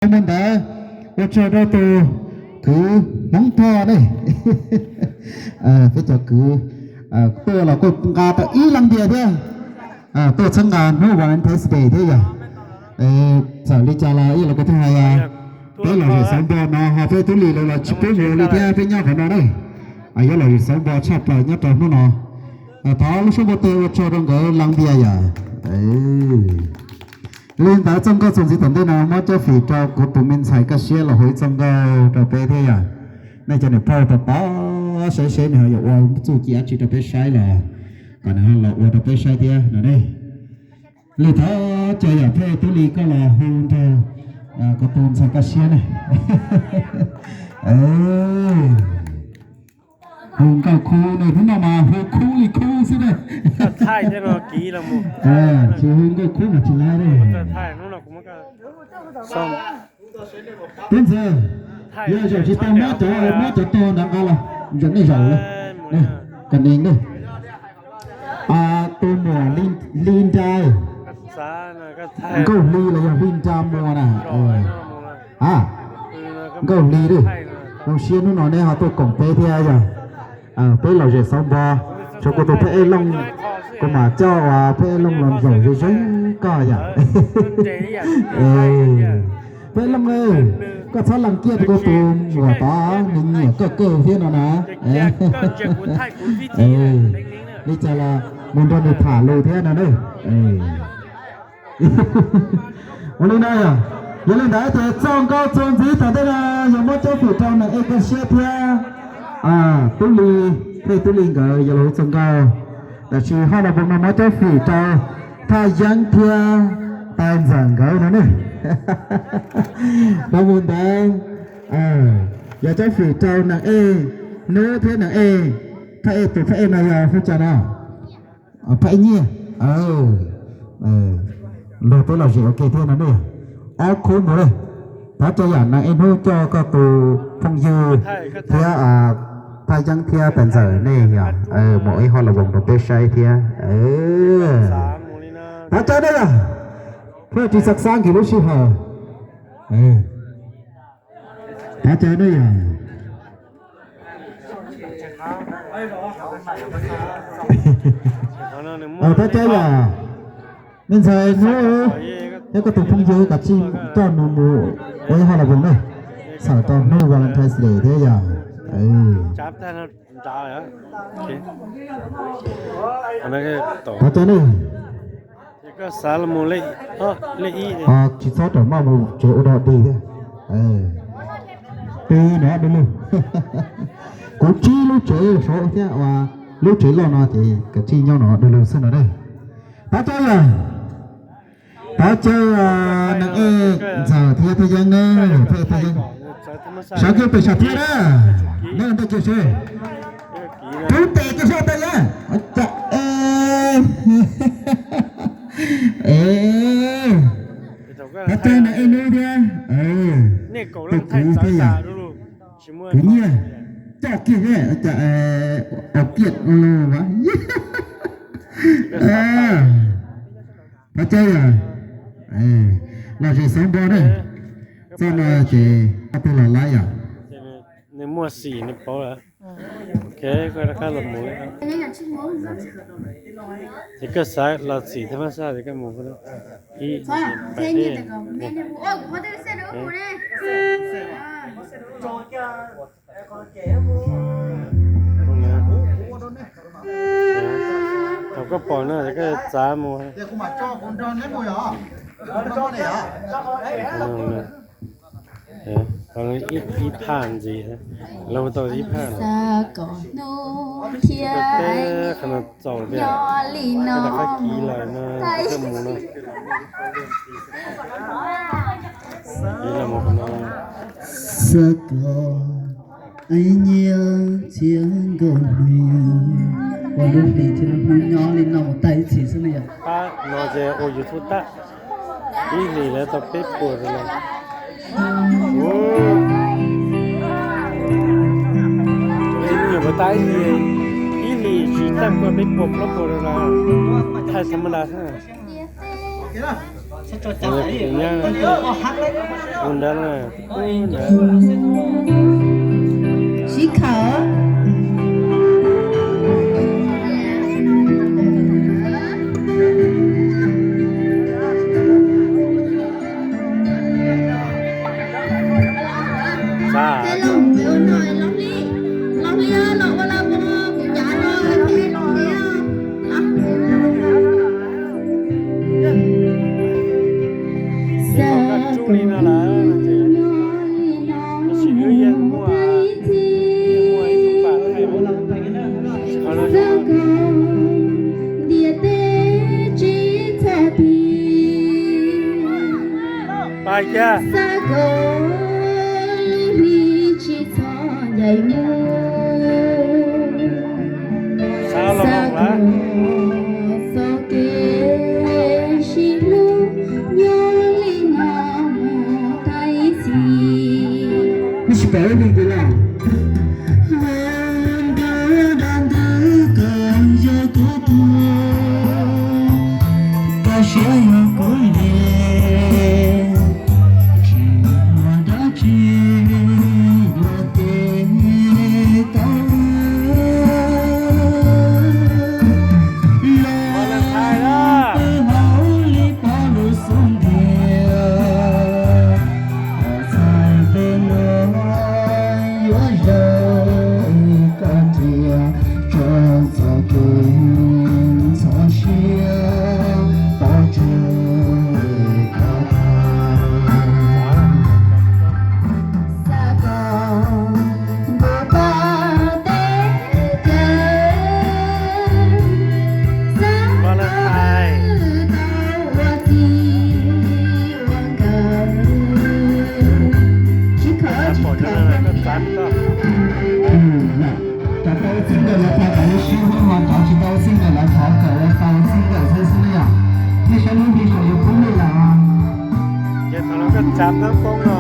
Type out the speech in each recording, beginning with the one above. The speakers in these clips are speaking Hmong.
Mus ntawd, ua tsaug rau tus kwv Hmoob Thoj ne. Peb cov kwv tuaj los kuj nqa tau ib leeg npias thiab. Tuaj txhawb nqa hnub Valentine's Day thiab yog. Txawm li cas los ib yam li kuv twb hais, peb lom zem xauv npo no ho peb tub lis lawv los tsis pub mus li thiab, peb nyob qhov no na. Yuav lom zem xauv npo tshaj plaws nyob rau hnub no. Thov lub suab npau taws ua tsaug rau nkawd leej npias yom. Li ntawd txoj nkauj txuas ntxiv tom ntej no muab cov fim rau kuv tus me ntxhais Kaj Siab los hu ib txoj nkauj rau peb thiab yom. Nej cov niam phauj tos tos seb seb nws ho yuav ua txuj ci dab tsi rau peb saib los kom nws ho los ua rau peb saib thiab no ne. Li thov caw yam Phej Tub Lis koj los hu nrog kuv tus ntxhais Kaj Siab ne. Hu nkauj khub ne, hnub no mas hu khub li khub xwb na. Tsis hu nkauj khub mas tsis laib li. Tub ntxawg, yog zaum tsis tau muab cov, muab cov tog nrad nqa los, zaum nej zaum lawm. Kom neeg ne. Tus muam Hli Nra, Nkauj Hli los yog Hli Nra Muas na. A, Nkauj Hli, zoo siab hnub no neb ho tuaj koom peb thiab yog. Peb lom zem xauv npo, tshuav kuv tus Phej Ej Looj, kuv mam coj Phej Ej Looj los zaum zoo zoo koj yom. Phej Ej Looj, koj txhob lees kiaj rau kuv tus muam tod, nws nyiam koj kawg thiab no na. Li cas los mus nrog nws tham lus thiab no na. Ua li no yog, yog li ntawd ces txoj nkauj txuas ntxiv tom ntej no yog muab cov fim rau Neeg Ej Koj Siab thiab Tub Lis, Phej Tub Lis nkawd yog lawv txoj nkauj. Tab sis hoj no pom no muab cov fim rau Thaj Yeeb thiab Tais Ntxawm nkawd no ne. Dhau mus ntawd yog cov fim rau Neeg Ej Hnub thiab Neeg Ej, Phej Ej, tus Phej Ej no yog hu cas no? Phej Ej Nyiaj. Luag peb lom zem ua ke thiab no ne. Ob khub mus li. Thov caw yam Neeg Ej Hnub coj koj tus phooj ywg thiab Thaj Yeeb thiab Tais Ntxawm nej yog mus ib hoj los voos rau peb saib thiab. Thov caw nej yog, peb tsis xav xav nkim lub sij hawm. Thov caw nej yog, thov caw yog me ntxhais Hnub thiab koj tus phooj ywg kav tsij coj nws mus ua ib hoj los voos na, txhawm tau hnub Valentine's Day thiab yog. Thov caw nej. Tsis txhob rawm maj mus tsev ua dog dig thiab. Peb no du lug. Kuv tsib lub tsev saud thiab ua lub tsev loj no ces kav tsij nyob no du lug xwb no ne. Thov caw yog, thov caw Neeg Ej Ntxawm thiab Thaj Yeeb na, Thaj Yeeb, sawv kiag pem sam thiab na, nej ntej kiag seb. Rub tes kiag seb Thaj Yeeb. Thov caw Neeg Ej Hnub thiab tus kwv thiab yog kwv Nyiaj, coj kiag seb, au kiaj, thov caw yog, lom zem xauv npo na. Txoj no ces koj twb los laib yom. Nws muaj xim nws paub lawm. Ok, koj rov qab los mus li. Ces koj xav los txim thiab mas xav ces koj mus ib, thaum koj pom no ces koj txav mus. Ib phaj ntxiv, lawv hu tau ib phaj. Qhov no txaus tiag, rov qab kis lawm no, koj mus no. Ib leeg mus qhov no. Xav kom ib nyiaj txhiab nkaus hli, ua lub hli thiab lub hnub nyob li no mus tag ib txhis xwb ne yom. Pab no ces ua YouTube tag, ib hlis lawv tau peb puas dollar. Ib nyuam ua tag ib hlis, ib hlis tsis tag koj peb puas plaub puas dollar, thaij tha ma da xwb. Nyob ua nrab na, ua nrab. Sib khawm. Tsuj li no lawm, tab sis wb yeej muaj, muaj ib tug pam thaij. Pais kiag. Xav los lawm. Neb sib pab ua li ntawd na. Ntawd dab ntawd koj yog kuv tug, koj siab yog kuv li, tsis muaj dab tsi yuav tes tau. Los peb hauv li pog lus xub ntiag, txhais tes no yuav zawm koj tiag, tso txoj kev ntxhov siab pov tseg koj tag. Xav kom ntuj pab teb chaws, xav kom tau ua txij ua nkawm. Sib khawm, sib khawm. Cov tau txij nkawm los pog kom li sib hlub, ho cov tsis tau txij nkawm los thov kom ua tau txij nkawm xwb xwb na yom. Nej saib lub hli saum YouTube no yom. Ces thaum no koj tsav hnab poob no,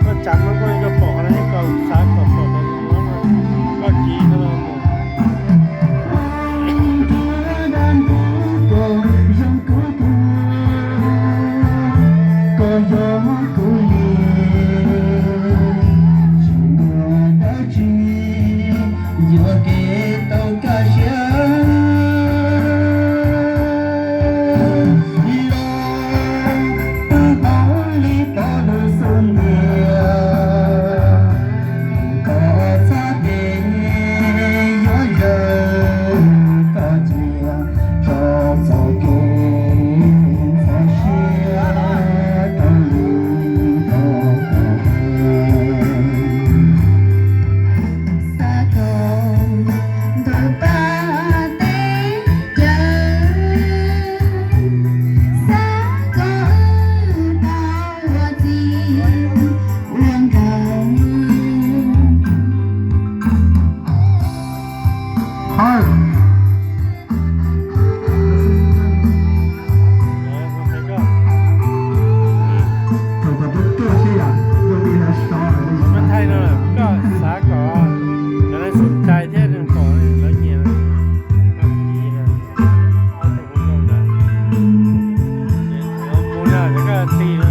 koj tsav hnab poob koj pom qhov no, koj xav kom pom tau no, koj kiv no los mus. Koj yog kuv li, tsis muaj dab tsi yuav kev tau kaj siab. Los peb hauv li pog lus xub ntiag, koj txhais tes yuav zawm koj tiag, tso txoj kev ntxhov siab rau li rau koj. Xav kom ntuj pab teb chaws, xav kom wb tau ua txij ua nkawm. Thaum koj tuaj tuaj seb yom, zoo li lawv sau lawv li. Muab thaij no, koj xav kom cov neeg xub cai thiab neeg pom lawv nyiam. Mus no, koj ti no.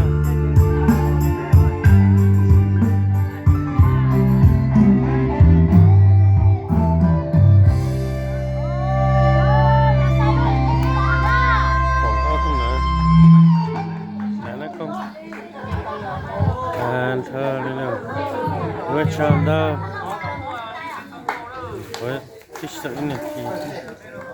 Nthawv li no, ua tsaug ntau. Ua tib tawm ib nas this.